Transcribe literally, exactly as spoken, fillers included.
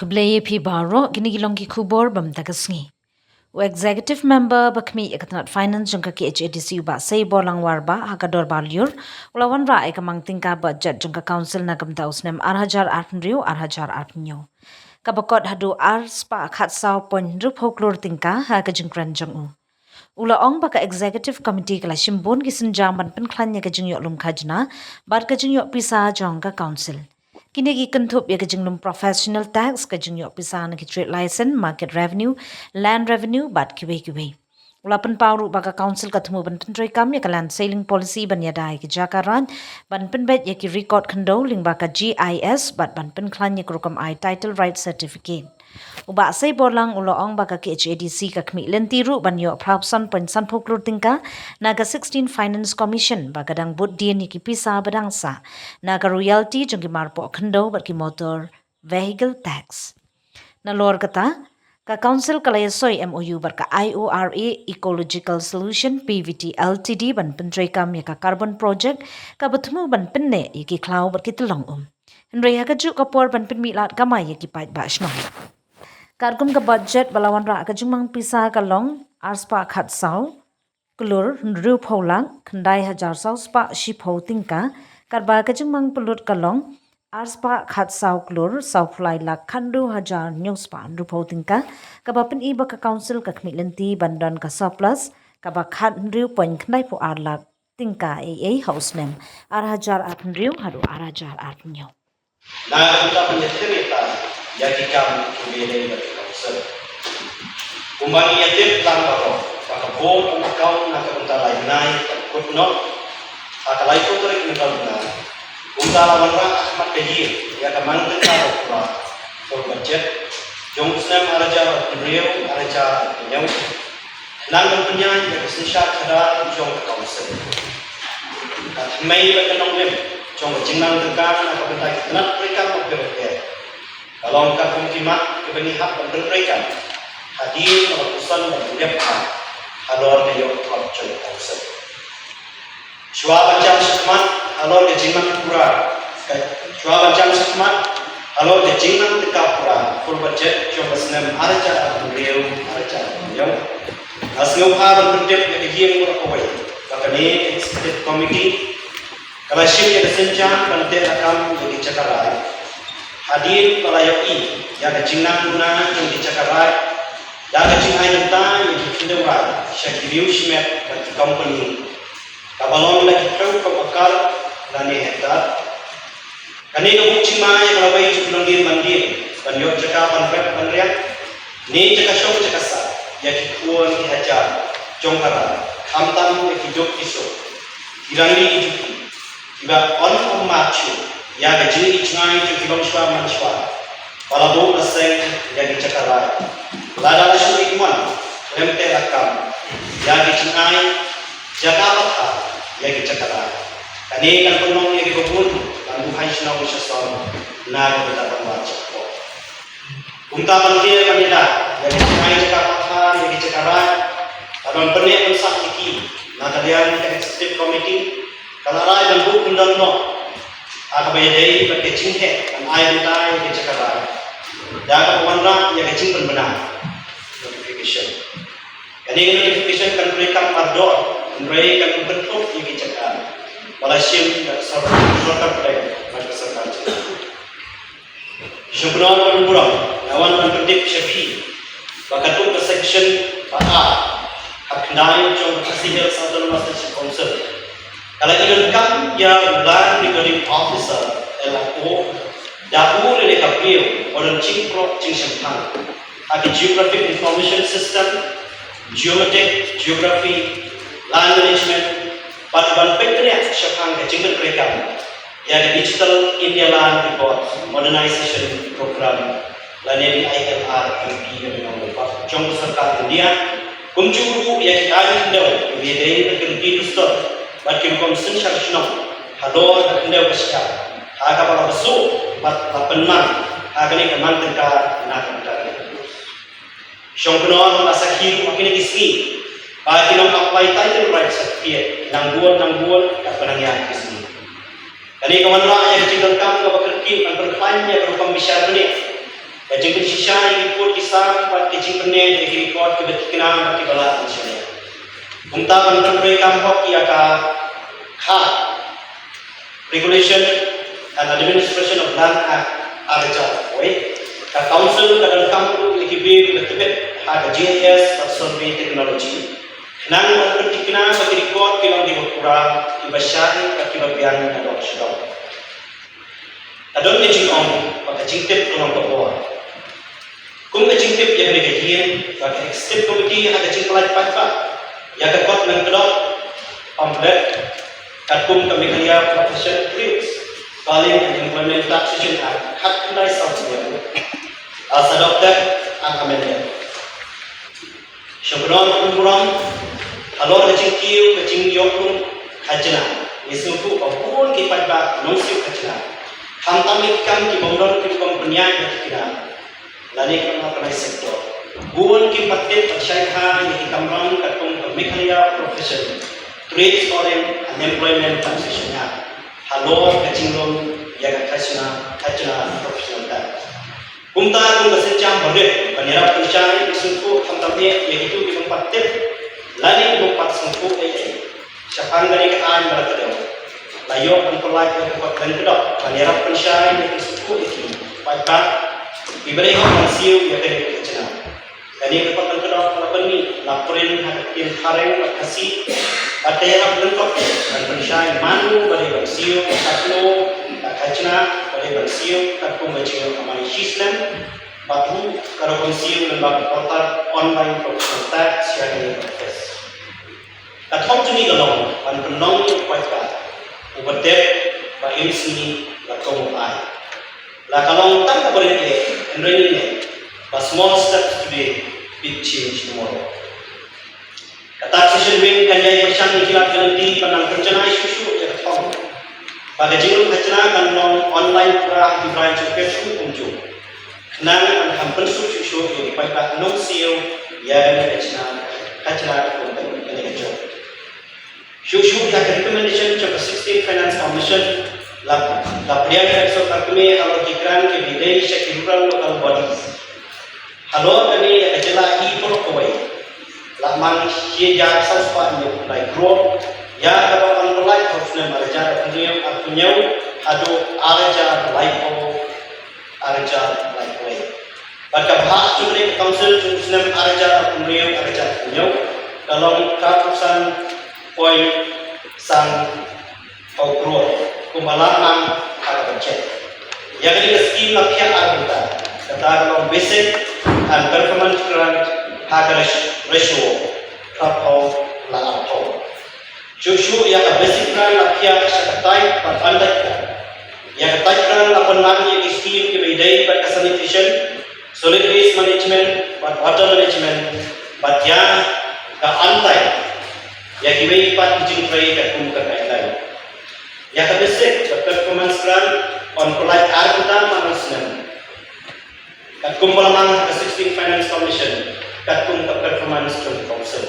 Khublei ïa phi baroh, kine ki long ki khubor ba mynta ka sngi. U Executive Member ba khmih ïa ka tnat Finance jong ka K H A D C u Bah Seiborlang Warbah ha ka dorbar lyiur u la wanrah ïa ka mang tyngka budget jong ka Council na ka bynta u snem ar hajar arphew hynriew ar hajar arphew hynñiew, kaba kot haduh ar spah khatsaw point hynriewphew klur tyngka ha ka jingkren jong u. U la ong ba ka Executive Committee ka la shim bun ki sienjam ban pynkhlaiñ ïa ka jingïoh lum khajna bad ka jingïoh pisa jong ka Council. Kine ki kynthup ïa ka jinglum professional tax, ka jingïoh pisa na ki trade license, market revenue, land revenue bad kiwei kiwei. U la pynpaw ruh ba ka Council ka thmu ban pyntreikam ïa ka Land Ceiling Policy ban ïada ïa ki jaka raid ban pynbeit ïa ki record khyndew lyngba ka G I S bad ban pynkhlaiñ ïa ka rukom ai Title Right Certificate. U Bah Seiborlang u la ong ba ka K H A D C ka khmih lynti ruh ban ïoh phra san point sanphew klur tyngka na ka sixteen Finance Commission ba ka dang bud dien ïa ki pisa ba dang sah na ka royalty jong ki marpoh khyndew bad ki motor vehicle tax. Nalor kata, ka Council ka la ïasoi M O U bad ka I O R A Ecological Solution P V T L T D ban pyntreikam ïa ka carbon project kaba thmu ban pynneh ïa ki khlaw bad ki tyllong um. Hynrei ha kajuh ka por ban pynmih lad kamai ïa ki paidbah shnong. Katkum ka budget ba la wanrah, ka jingmang pisa ka long ar spah khatsaw klur hynriewphew lak khyndai hajar saw spah shiphew tyngka, katba ka jingmang pynlut ka long ar spah khatsaw klur sawphew lai lak khathynriew hajar hynñiew spah hynriewphew tyngka, kaba pyni ba ka Council ka khmih lynti ban don ka surplus kaba khathynriew point khyndaiphew ar lak tyngka ei ei ha u snem ar hajar arphew hynriew haduh ar hajar arphew hynñiew. Na ka bynta ban ïathuh ïa ki kam kiba ïadei bad ka Council, kumba ngi ïatip lang baroh ba ka Board of Account na ka bynta lai bnai kan kut noh ha ka laiphew tarik mynta u bnai, kumta la wanrah ha khmat ka ïing ïa ka mang tyngka ba pura, full budget, jong u snem ar hajar arphew hynriew ar hajar arphew hynñiew. Khnang ban pynïaid ïa ka synshar khadar jong ka Council. Ka thymmei bad ka nongrim jong ka jingmang tyngka na ka bynta ki tnat treikam bapher bapher ka long katkum ki mat kiba ngi hap ban pyntreikam hadien ba la puson ban ïap halor ka ïoh kot jong ka Council. Shuwa ban jam shakhmat halor ka jingmang pura, ka, shuwa ban jam shakhmat halor ka jingmang tyngka pura full budget jong ka snem ar hajar arphew hynriew ar hajar arphew hynñiew, nga sngewbha ban pyntip ïa ka ïing baroh kawei ba kane ka Executive Committee ka la shim ïa ka sienjam ban teh lakam ïa ki jaka raid hadien ba la ïohi ïa ka jingnang duna jong ki jaka raid da ka jingai bynta ïa ki khyndew raid sha ki riew shimet bad ki kompani, kaba long da ki phew phew akar lane hektar. Kane ka buh jingma ïa ka lawei jong ki nongdien mandien ban ïoh jaka ban rep ban riang ne jaka shong jaka sah ïa ki khun ki hajar jong ka raid, khamtam ïa ki duk ki suk, ki rangli ki juki, kiba yn ym mad shuh ïa ka jingïohi jngai jong ki longshuwa manshuwa ba la buh la seng ïa ki jaka raid. Lada la shu ïa ki mon khlem teh lakam ïa ki jingai jaka pathar ïa ki jaka raid, kane kan pynlong ïa kiba bun ban buhai shnong sha sor na ka bynta ban wad shapoh. Kumta ban ïa ban ïada ïa ki jingai jaka pathar ïa ki jaka raid, ban pyneh pynsah ïa ki, na ka liang ka Executive Committee ka la rai ban buh kyndon noh ha kaba ïadei bad ka jingheh ban ai bynta ïa ki jaka raid da kaba wanrah ïa ka jingpynbna notification. Kane ka notification kan treikam mardor, hynrei kan ym kynthup ïa ki jaka ba la shim da ka sor-, sorkar pdeng bad ka sorkar jylla. Sngewbha ban burom, nga wan ban pyntip sha phi ba katkum ka section ba ar ha khyndai jong ka Khasi Hills Autonomous District Council ka la ïoh donkam ïa u Land Recording Officer, L R O, da u lane ka briew ba don jingpyrshah jingshemphang ha ki Geographic Information System, Geometric, Geography, Land Management, bad ban peit bniah shaphang ka jingpyntreikam ïa ka Digital India Land Record Modernization Program lane D I L R M P kaba ngi ong ba jong ka sorkar India, kumjuh ruh ïa ki ain khyndew kiba ïadei bad ki riti dustur bad ki rukom synshar shnong halor ka khyndew ka shyiap, ha kaba la bsut bad la pynmang ha kane ka mang tyngka na ka bynta ka ri. Shong Pynor, la sakhi ruh ha kine ki sngi ba ki nong apply title right certificate ki nang bun nang bun katba nang ïaid ki sngi. Kane ka wanrah ïa ka jingdonkam kaba kyrkieh ban pynkhlaiñ ïa ka rukom bishar bniah Ka jingpynshisha ïa ki kot ki sam bad ka jingpynneh ïa ki kot kiba thikna bad kiba lah ban shaniah. Kumta ban pyntrei kam hok ïa ka khad Regulation and Administration of Land Act ar hajar arphew wei, ka Council ka donkam ruh ïa ki briew kiba tbit ha ka G I S bad Survey Technology, khnang ban pynthikna ba ki record ki long kiba pura, kiba shai bad kiba biang nadong shadong. Ka don ka jingong ba ka jingtip ka long kaba. Kum ka jingtip ïa kane ka ïing, ba ka Executive Committee ha ka jingpyllait paidbah ïa ka kot lyngkdop, pamphlet, katkum ka Meghalaya Profession Trades, Culling and Employment Taxation Act, khatkhyndai saw hynñiew, as adopted and amended. Sha ka don ka burom halor ka jingkiew ka jingïoh lum khajna, ngi sngewthuh ba bun ki paidbah nongsiew khajna, khamtam ïa ki kam ki bym don ki bym pynïaid ïa ki kina lane ka nongpynïaid sector, bun kim pat tip ban shai bha ïa ki kamram katkum ka Meghalaya Profession, Trades, Culling and Employment Taxation Act halor ka jinglum ïa ka khajna, khajna professional tax. Kumta kum ka sienjam barit ban ïarap pynshai, ngi sngewthuh khamtam eh ïa kito ki bym pat tip lane ki bym pat sngewthuh ei ei shaphang kane ka aiñ ba la kdew, la ïoh ban pyllait ïa ka kot lyngkdop ban ïarap pynshai, ngi sngewthuh ïa ki paidbah kiba dei hok ban siew ïa kane ka khajna. Kane ka kot lyngkdop la pynmih, la print ha ka ktien phareng bad Khasi, bad ka ïarap lyngkot ban pynshai mano ba dei ban siew, katno ka khajna ba dei ban siew katkum ka jingïoh kamai shi snem, bad ruh ka rukom siew lyngba ka portal online professional tax sha kane ka office. Ka thong jong ngi ka long ban pynlong ïa u paidbah uba dep ba im sngi la kum u ai. La ka long tang kaba rit eh, hynrei ngi ngeit ba small steps today, big change tomorrow. Ka Taxation Wing kan ïai pyrshang ïa ki lad ki lynti ban nang pynjanai shuh shuh ïa ka thong ba ka jinglum khajna kan long online pura ha ki branch office kumjuh, khnang ban kham pynsuk shuh shuh ïa ki paidbah nongsiew ïa kane ka khajna, khajna kum kane ka jong. Shuh shuh ïa ka recommendation jong ka sixteenth Finance Commission, la, la pdiang ïa ka sorkar kmie halor ki grant kiba dei sha ki rural local bodies. Halor kane ïa ka jylla hi baroh kawei, la mang shi hajar saw spah hynñiew phew lai klur ïa kaba wan pyllait ha u snem ar hajar hynriew ar hynñiew haduh ar hajar laiphew, ar hajar laiphew wei. Bad ka bhah jong kane ka council jong u snem ar hajar hynriew ar hajar hynñiew ka long khatsan point san phew klur kumba la mang ha ka budget. Ïa kane ka skim la phiah ar bynta, kata ka long basic and performance grant ha ka ratio, ratio phra phew la ar phew. Shuh shuh ïa ka basic grant la phiah sha ka type bad untype grant. Ïa ka type grant la pynmang ïa ki skim kiba ïadei bad ka sanitation, solid waste management bad water management, bad ïa ka untype ïa kiwei pat ki jingtrei katkum ka guideline. Ïa ka basic bad performance grant yn pyllait ar bynta man la u snem, katkum ba la mang ha ka sixteenth Finance Commission katkum ka performance jong ka council.